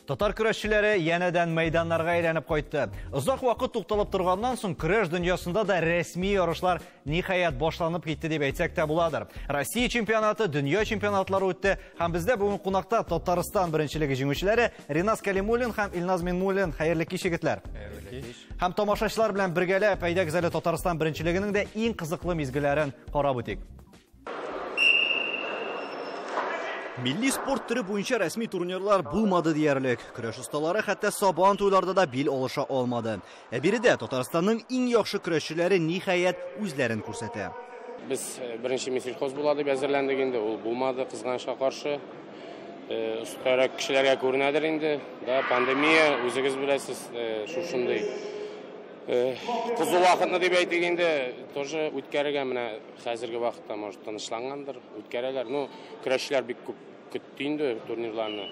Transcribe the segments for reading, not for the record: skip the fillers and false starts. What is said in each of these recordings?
Татар көрәшчеләре янәдән мәйданнарга әйләнеп кайтты. Озак вакыт тукталып торганнан соң көрәш дөньясында да рәсми ярышлар ниһаять башланып китте дип әйтсәк тә буладыр. Россия чемпионаты, дөнья чемпионатлары үтте һәм бездә бүген кунакта Татарстан беренчелеге җиңүчеләре Ринас Кәлимуллин һәм Илназ Минмуллин. Хәерле кич, егетләр. Хәерле кич. Һәм тамашачылар белән бергәләп әйдәгез әле Татарстан беренчелегенең дә иң кызыклы мизгелләрен карап үтик. Милли спорт төре буенча рәсми турнирлар булмады диярлек. Көрәш осталары хәтта Сабан туйларда да бил алыша алмады. Ә биредә Татарстанның иң яхшы көрәшчеләре ниһаять үзләрен күрсәтә. Без беренче Минсельхоз була дип әзерләндек инде, ул булмады, кызганычка каршы. Өстәрәк кешеләргә күренәдер инде. Да, пандемия, үзегез беләсез, шушындый кызу вакытны дип әйтик инде, тоже үткәрергә менә хәзерге вакытта, может, тынычлангандыр, үткәрәләр. Ну, көрәшчеләр бик күп көтте инде турнирларны.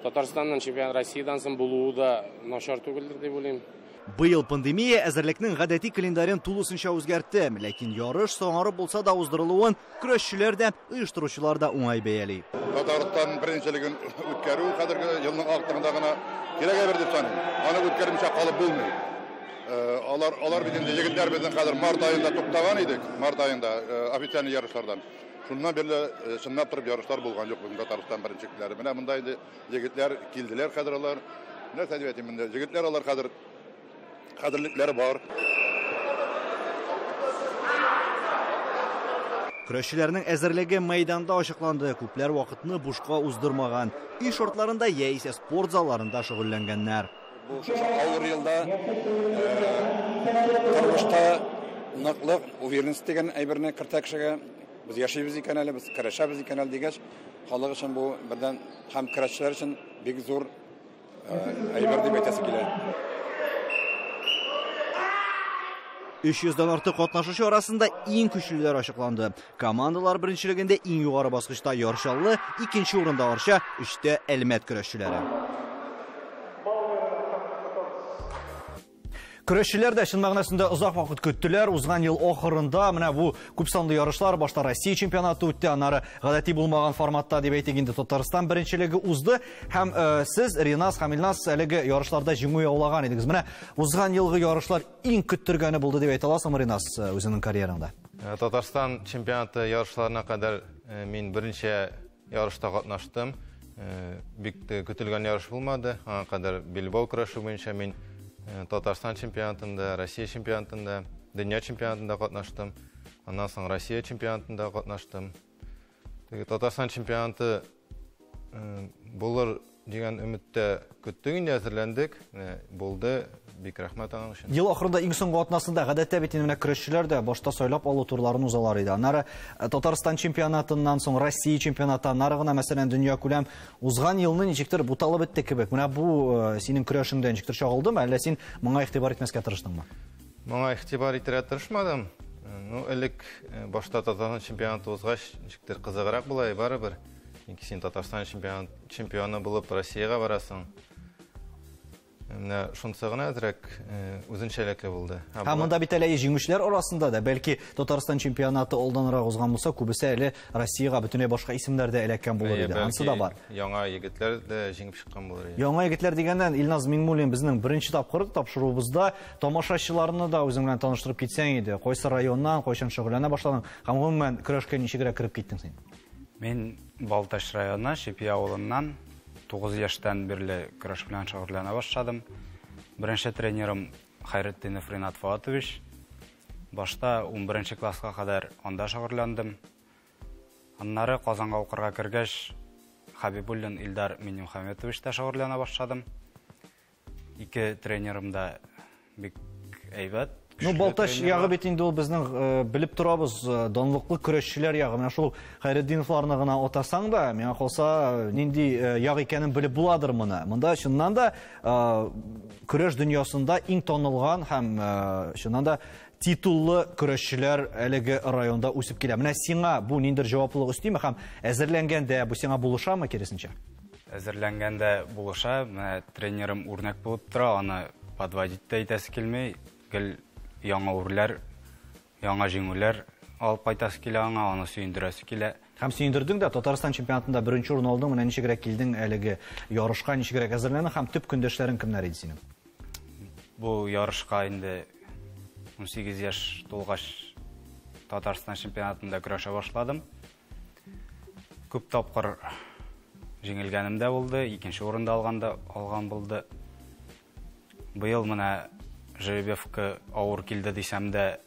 Татарстанның чемпион Россиядән соң булуы да начар түгелдер дип уйлыйм. Быел пандемия әзерлекнең гадәти календарен тулысынча үзгәртте, ләкин ярыш соңарып булса да уздырылуын көрәшчеләр дә, оештыручылар да уңай бәяли. Татарстан беренчелеген үткәрү хәзерге елның ахырында гына кирәк әйбер дип саныйм. Аны үткәрмичә калып булмый. Алар бит инде егетләр безнең хәзер март аенда туктаган идек, март аенда официаль ярышлардан. Шуннан бирле чынлап торып ярышлар булган юк безнең Татарстан беренчелекләре. Менә монда инде егетләр килделәр хәзер алар. Нәрсә дип әйтим инде, егетләр алар хәзер хәзерлекләре бар. Көрәшчеләрнең әзерлеге мәйданда ачыкланды. Күпләр вакытны бушка уздырмаган. Өй шартларында яисә спорт залларында шөгыльләнгәннәр. Бу шушы авыр елда тормышта ныклык, уверенность дигән әйберне кертә кешегә. Без яшибез икән әле, без көрәшәбез икән әле дигәч, халык өчен бу бердән һәм көрәшчеләр өчен бик зур әйбер дип әйтәсе килә. 300-дән артык катнашучы арасында иң көчлеләр ачыкланды. Командалар беренчелегендә иң югары баскычта Яр Чаллы, икенче урында Арча, өчтә Әлмәт көрәшчеләре. Көрәшчеләр дә чын мәгънәсендә озак вакыт көттеләр. Узган ел ахырында менә бу күп санлы ярышлар, башта Россия чемпионаты үтте, аннары гадәти булмаган форматта дип әйтик инде Татарстан беренчелеге узды. Һәм сез, Ринас һәм Илназ, әлеге ярышларда җиңү яулаган идегез. Менә узган елгы ярышлар иң көттергәне булды дип әйтә аласыңмы, Ринас, үзеңнең карьераңда? Татарстан чемпионаты ярышларына кадәр мин берничә ярышта катнаштым. Бик көтелгән ярыш булмады. Аңа кадәр билбау көрәше буенча мин Татарстан чемпионатында, Россия чемпионатында, дөнья чемпионатында катнаштым. Аннан соң Россия чемпионатында катнаштым. Теге Татарстан чемпионаты булыр дигән өметтә көттек инде, әзерләндек. Булды. Бик рәхмәт аның өчен. Ел ахырында иң соңгы атнасында гадәттә бит инде менә көрәшчеләр дә башта сайлап алу турларын узалар иде. Аннары Татарстан чемпионатыннан соң Россия чемпионаты, аннары гына мәсәлән дөнья күләм узган елны ничектер буталып бетте кебек. Менә бу синең көрәшеңдә ничектер чагылдымы, әллә син моңа игътибар итмәскә тырыштыңмы? Моңа игътибар итәргә тырышмадым. Ну, элек башта Татарстан чемпионаты узгач ничектер кызыграк була, барыбер. Чөнки син Татарстан чемпионы булып Россиягә барасың. Менә шунысы гына әзрәк үзенчәлекле булды. Һәм монда бит әле җиңүчеләр арасында да, бәлки Татарстан чемпионаты алданрак узган булса, күбесе әле Россиягә бөтенләй башка исемнәр дә эләккән булыр иде. Ансы да бар. Яңа егетләр дә җиңеп чыккан булыр иде. Яңа егетләр дигәннән, Илназ Миңнуллин безнең беренче тапкыр тапшыруыбызда тамашачыларны да үзең белән таныштырып китсәң иде. Кайсы районнан, кайчан шөгыльләнә башладың һәм гомумән көрәшкә ничегрәк кереп киттең син? Мин Балтач районы Шипи авылыннан 9 яшьтән бирле көрәш белән шөгыльләнә башладым. Беренче тренерым Хайретдинов Ринат Фуатович. Башта 11 класска кадәр анда шөгыльләндем. Аннары Казанга укырга кергәч, Хабибуллин Илдар Миннемөхәммәтовичта шөгыльләнә башладым. Ике тренерым да бик әйбәт. Ну, Балтач ягы бит инде ул безнең белеп торабыз, данлыклы көрәшчеләр ягы. Менә шул Хайретдиновларны гына атасаң да, миңа калса, нинди яг икәнен белеп буладыр моны. Монда чыннан да көрәш дөньясында иң танылган һәм чыннан да титуллы көрәшчеләр әлеге районда үсеп килә. Менә сиңа бу ниндер җаваплылык өстиме һәм әзерләнгәндә бу сиңа булышамы киресенчә? Әзерләнгәндә булыша. Менә тренерым үрнәк булып тора, аны подводить та итәсе килми. Гел яңа үрләр, яңа җиңүләр алып кайтасы килә аңа, аны сөендерәсе килә. Һәм сөендердең дә, Татарстан чемпионатында беренче урын алдың. Менә ничегрәк килдең әлеге ярышка, ничегрәк әзерләндең һәм төп көндәшләрең кемнәр иде синең? Бу ярышка инде 18 яшь тулгач Татарстан чемпионатында көрәшә башладым. Күп тапкыр җиңелгәнем дә булды, икенче урында алганда алган булды. Быел менә жеребьевка авыр килде дисәм дә,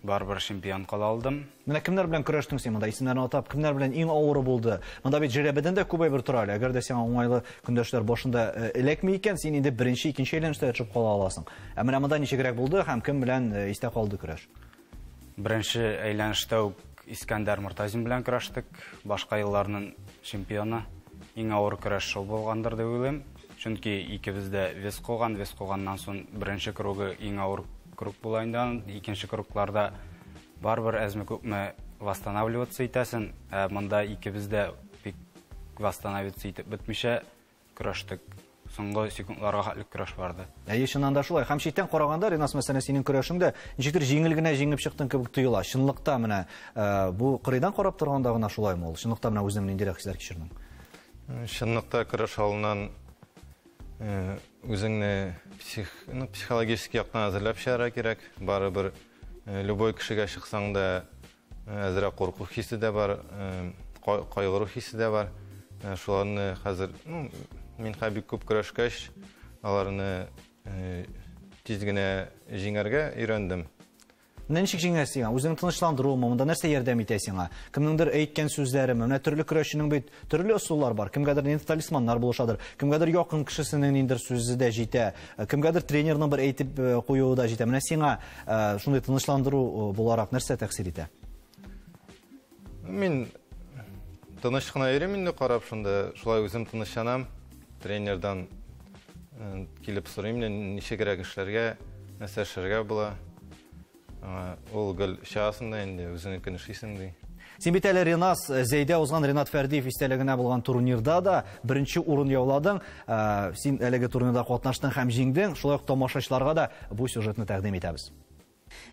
барыбер чемпион кала алдым. Менә кемнәр белән көрәштең син монда, исемнәрен атап, кемнәр белән иң авыры булды? Монда бит жеребедән дә күп әйбер тора әле. Әгәр дә сиңа уңайлы көндәшләр башында эләкми икән, син инде беренче, икенче әйләнештә төшеп кала аласың. Ә менә монда ничегрәк булды һәм кем белән истә калды көрәш? Беренче әйләнештә үк Искәндәр Мортазин белән көрәштек. Башка елларның чемпионы. Иң авыр көрәш шул булгандыр дип уйлыйм. Чөнки икебез дә вес куган, вес куганнан соң беренче кругы иң авыр круг була инде аның. Икенче кругларда барыбер әзме-күпме восстанавливаться итәсең. Ә монда икебез дә бик восстановиться итеп бетмичә көрәштек. Соңгы секундларга хәтле көрәш барды. Әйе, чыннан да шулай. Һәм читтән караганда, Ринас, мәсәлән, синең көрәшеңдә ничектер җиңел генә җиңеп чыктың кебек тоела. Чынлыкта менә бу кырыйдан карап торганда гына шулаймы ул? Чынлыкта менә үзең ниндирәк хисләр кичердең? Чынлыкта көрәш алыннан үзеңне психологически яктан әзерләп чыгарга кирәк. Барыбер любой кешегә чыксаң да әзрәк курку хисе дә бар, кайгыру хисе дә бар. Шуларны хәзер, мин хәзер бик күп көрәшкәч, аларны тиз генә җиңәргә өйрәндем. Менә ничек җиңәсең сиңа? Үзеңне тынычландыруымы? Монда нәрсә ярдәм итә сиңа? Кемнеңдер әйткән сүзләреме? Менә төрле көрәшченең бит төрле ысуллар бар. Кемгәдер нинди талисманнар булышадыр, кемгәдер якын кешесенең ниндидер сүзе дә җитә, кемгәдер тренерның бер әйтеп куюы да җитә. Менә сиңа шундый тынычландыру буларак нәрсә тәэсир итә? Мин тыныч кына йөрим инде карап шунда, шулай үзем тынычланам. Тренердан килеп сорыйм, ничегрәк эшләргә, нәрсә эшләргә була. Ул гел чыгасың да инде, үзеңнекен эшлисең ди. Син бит әле, Ринас, Зәйдә узган Ринат Фәрдиев истәлегенә булган турнирда да беренче урын яуладың. Син әлеге турнирда катнаштың һәм җиңдең. Шулай ук тамашачыларга да бу сюжетны тәкъдим итәбез.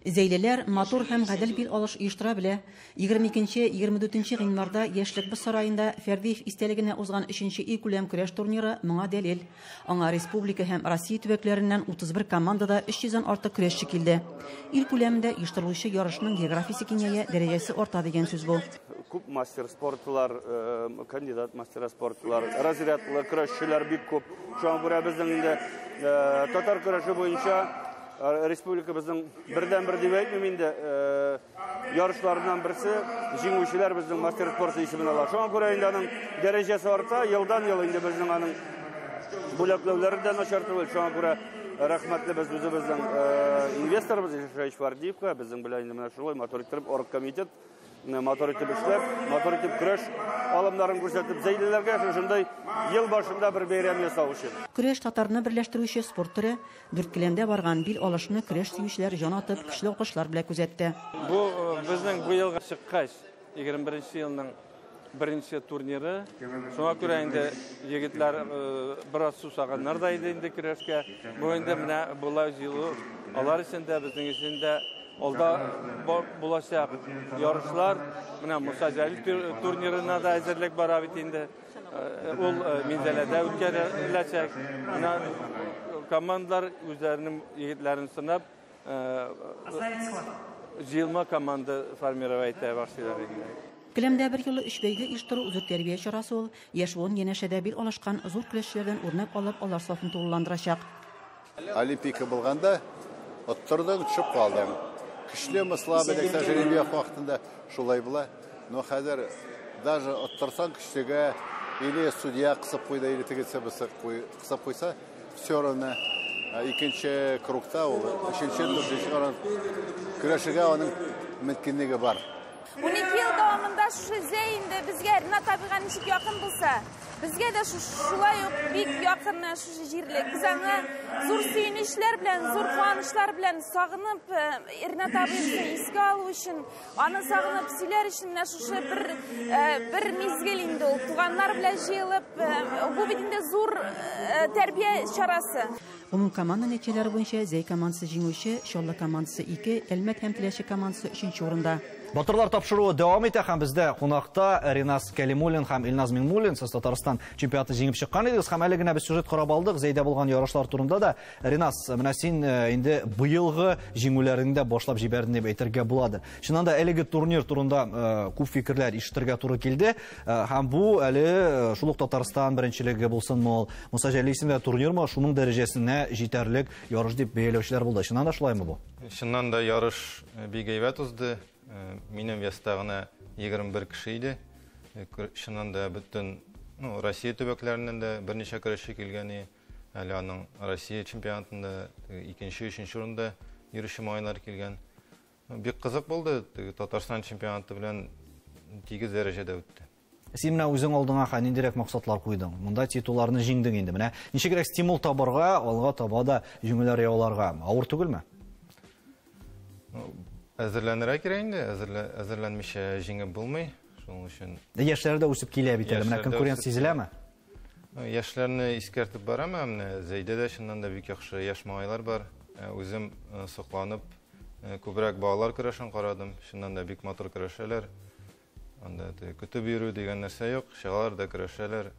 Зәйлеләр матур һәм гадел бил алыш оештыра белә. 22-24 гыйнварда Яшьлек боз сараенда Фәрдиев истәлегенә узган 3нче илкүләм көрәш турниры моңа дәлил. Аңа республика һәм Россия төбәкләреннән 31 командада 300-дән артык көрәшче килде. Ил күләмендә оештырылучы ярышның географиясе киңәя, дәрәҗәсе арта дигән сүз бу. Күп мастер спортлар, кандидат мастер спортлар, разрядлы көрәшчеләр бик күп. Шуңа күрә безнең инде татар көрәше буенча республикабызның бердән-бер дип әйтмим инде, ярышларыннан берсе җиңүчеләр безнең мастер спорты исемен ала. Шуңа күрә инде аның дәрәҗәсе арта, елдан-ел инде безнең аның бүләкләүләре дә начар түгел. Шуңа күрә рәхмәтле без үзебезнең инвесторыбыз Ильшат Фәрдиевка, безнең белән инде менә шулай матур итеп оргкомитет матур итеп эшләп, матур итеп көрәш алымнарын күрсәтеп, зәйлеләргә шушындай ел башында бер бәйрәм ясау өчен. Көрәш татарны берләштерүче спорт төре. Дүрт келәмдә барган бил алышны көрәш сөючеләр җан атып, көчле алкышлар белән күзәтте. Бу безнең бу елга чыккач, 21 елның беренче турниры. Шуңа күрә инде егетләр бераз сусаганнар да иде инде көрәшкә. Бу инде менә болай җыелу алар өчен дә, безнең өчен дә алда булачак ярышлар. Менә Муса Җәлил турнирына да әзерлек бара бит инде. Ул Минзәләдә үткәреләчәк. Менә командалар үзләренең егетләрен сынап, җыелма команда формировать итә башлыйлар инде. Келәмдә бер юлы өч бәйге оештыру зур тәрбия чарасы ул. Яшь буын янәшәдә бил алышкан зур көрәшчеләрдән үрнәк алып, алар сафын тулыландырачак. Олимпика булганда оттырдың, төшеп калдың. Көчле мысла белән жеребьевка вакытында шулай була. Но хәзер даже оттырсаң көчлегә, или судья кысып куйды, или тегесе кысып куйса, все равно икенче кругта ул, өченче, дүртенче урын көрәшергә аның мөмкинлеге бар. 12 ел дәвамында шушы Зәй инде безгә Ринат абыйга ничек якын булса, безгә дә шулай ук бик якын шушы җирлек. Без аны зур сөенечләр белән, зур куанычлар белән сагынып, Ринат абыйны искә алу өчен, аны сагынып сөйләр өчен менә шушы бер мизгел инде ул. Туганнар белән җыелып, бу бит инде зур тәрбия чарасы. Гомум команда нәтиҗәләре буенча Зәй командасы җиңүче, Чаллы командасы 2, Әлмәт һәм Теләче командасы 3 урында. Батырлар тапшыруы дәвам итә һәм бездә кунакта Ринас Кәлимуллин һәм Илназ Миңнуллин. Сез Татарстан чемпионаты җиңеп чыккан идегез һәм әле генә без сюжет карап алдык Зәйдә булган ярышлар турында да. Ринас, менә син инде быелгы җиңүләреңне дә башлап җибәрдең дип әйтергә буладыр. Чыннан да әлеге турнир турында күп фикерләр ишетергә туры килде. Һәм бу әле шул ук Татарстан беренчелеге булсынмы ул, Муса Җәлил исемле турнирмы, шуның дәрәҗәсенә җитәрлек ярыш дип бәяләүчеләр булды. Чыннан да шулаймы бу? Чыннан да ярыш бик әйбәт узды. Минем веста гына 21 кеше иде. Чыннан да бөтен, ну, Россия төбәкләреннән дә берничә көрәшче килгән иде. Әле аның Россия чемпионатында икенче, өченче урында йөрүче малайлар килгән. Бик кызык булды. Татарстан чемпионаты белән тигез дәрәҗәдә үтте. Син менә үзең алдыңа ниндирәк максатлар куйдың? Монда титулларны җиңдең инде. Менә ничегрәк стимул табарга, алга таба да җиңүләр яуларга? Авыр түгелме? Әзерләнергә кирәк инде, әзерләнмичә җиңеп булмый. Шуның өчен яшьләр дә үсеп килә бит әле. Менә конкуренция сизеләме? Яшьләрне искәртеп барам, менә Зәйдә дә чыннан да бик яхшы яшь малайлар бар. Үзем сокланып күбрәк балалар көрәшен карадым. Чыннан да бик матур көрәшәләр. Анда көтеп йөрү дигән нәрсә юк, чыгалар да көрәшәләр.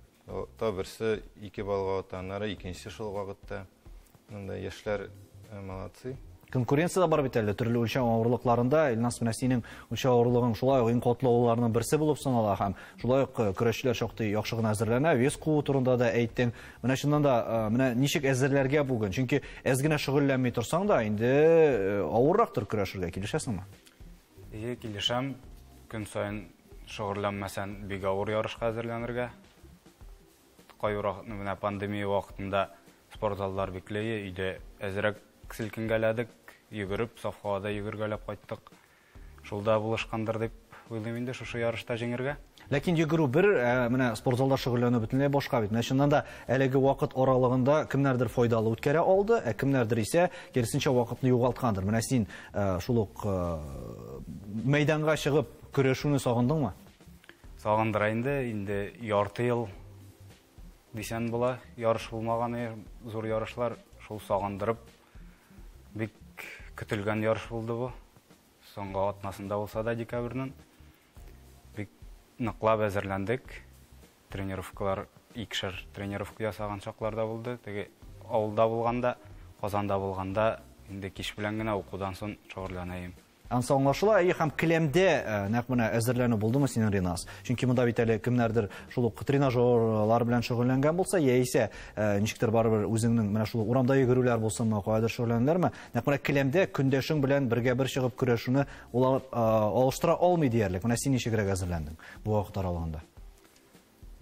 Та берсе 2 балга ата, аннары икенчесе шул вакытта. Анда яшьләр молодцы. Конкуренция да бар бит әле төрле үлчәү авырлыкларында. Илназ, менә синең үлчәү авырлыгың шулай ук иң катлаулыларының берсе булып санала һәм шулай ук көрәшчеләр шактый яхшы гына әзерләнә. Вес куу турында да әйттең. Менә чыннан да менә ничек әзерләргә бүген? Чөнки әз генә шөгыльләнми торсаң да инде авыррактыр көрәшергә. Килешәсеңме? Әйе, килешәм. Көн саен шөгыльләнмәсән бик авыр ярышка әзерләнергә. Кайвакыт менә пандемия вакытында спорт заллар бикле, өйдә әзрәк селкенгәләдек, йөгереп, саф һавада йөгергәләп кайттык. Шул да булышкандыр дип уйлыйм инде шушы ярышта җиңергә. Ләкин йөгерү бер, менә спорт залда шөгыльләнү бөтенләй башка бит. Менә чыннан да әлеге вакыт аралыгында кемнәрдер файдалы үткәрә алды, ә кемнәрдер исә киресенчә вакытны югалткандыр. Менә син шул ук мәйданга чыгып көрәшүне сагындыңмы? Сагындыра инде, инде ярты ел дисән була, ярыш булмаган зур ярышлар шул сагындырып бик көтелгән ярыш булды бу. Соңгы атнасында булса да декабрьнең бик ныклап әзерләндек. Тренировкалар икешәр тренировка ясаган чакларда булды. Теге авылда булганда, Казанда булганда инде кич белән генә укудан соң шөгыльләнәем. Ансы аңлашыла, әйе, һәм келәмдә нәкъ менә әзерләнү булдымы синең, Ринас? Чөнки монда бит әле кемнәрдер шул ук тренажерлар белән шөгыльләнгән булса, яисә ничектер барыбер үзеңнең менә шул урамда йөгерүләр булсынмы, каядыр шөгыльләнәләрме? Нәкъ менә келәмдә көндәшең белән бергә бер чыгып көрәшүне улар алыштыра алмый диярлек. Менә син ничегрәк әзерләндең бу вакыт аралыгында?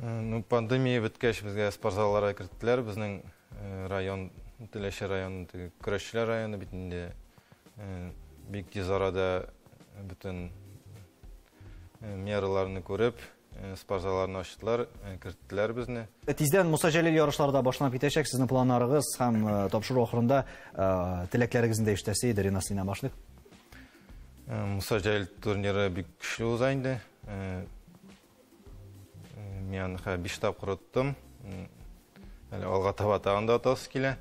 Ну, пандемия беткәч безгә спортзалларга керттеләр. Безнең район, Теләче районы, көрәшчеләр районы бит инде бик тиз арада бөтен мераларны күреп, спортзалларны ачтылар, керттеләр безне. Тиздән Муса Җәлил ярышлары да башланып китәчәк. Сезнең планнарыгыз һәм тапшыру ахырында теләкләрегезне дә ишетәсе иде, Ринас, синнән башлыйк. Муса Җәлил турниры бик көчле уза инде. Мин аны 5 тапкыр оттым. Әле алга таба тагын да отасы килә.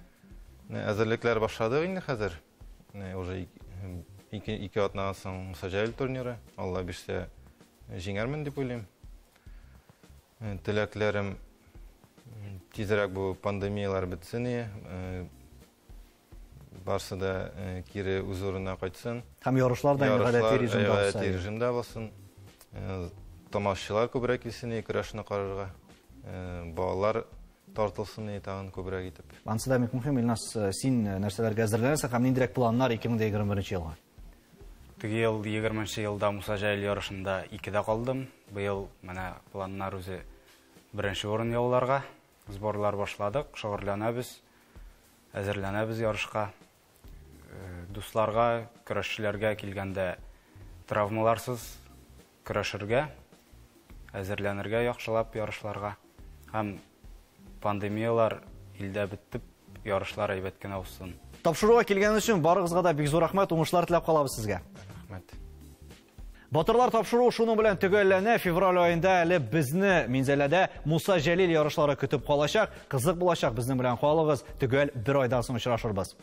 Әзерлекләр башладык инде хәзер. Уже 2 атнадан соң Муса Җәлил турниры. Алла бирсә җиңәрмен дип уйлыйм. Теләкләрем тизрәк бу пандемияләр бетсен, барсы да кире үз урынына кайтсын. Һәм ярышлар да инде гадәти режимда булсын. Гадәти режимда булсын. Тамашачылар күбрәк килсен, көрәшне карарга. Балалар тартылсын тагын күбрәк итеп. Ансы да бик мөһим. Илназ, син нәрсәләргә әзерләнәсең һәм ниндирәк планнар 2021 елга? Теге ел 20 елда Муса Җәлил ярышында 2-дә калдым. Быел менә планнар үзе беренче урын яуларга. Сборлар башладык, шөгыльләнәбез, әзерләнәбез ярышка. Дусларга, көрәшчеләргә килгәндә травмаларсыз көрәшергә, әзерләнергә яхшылап ярышларга. Һәм пандемиялар илдә бетеп, ярышлар әйбәт кенә узсын. Тапшыруга килгән өчен барыгызга да бик зур рәхмәт, уңышлар теләп калабыз сезгә. Рәхмәт. Батырлар тапшыруы шуның белән төгәлләнә. Февраль аенда әле безне Минзәләдә Муса Җәлил ярышлары көтеп калачак. Кызык булачак, безнең белән калыгыз. Төгәл бер айдан соң очрашырбыз.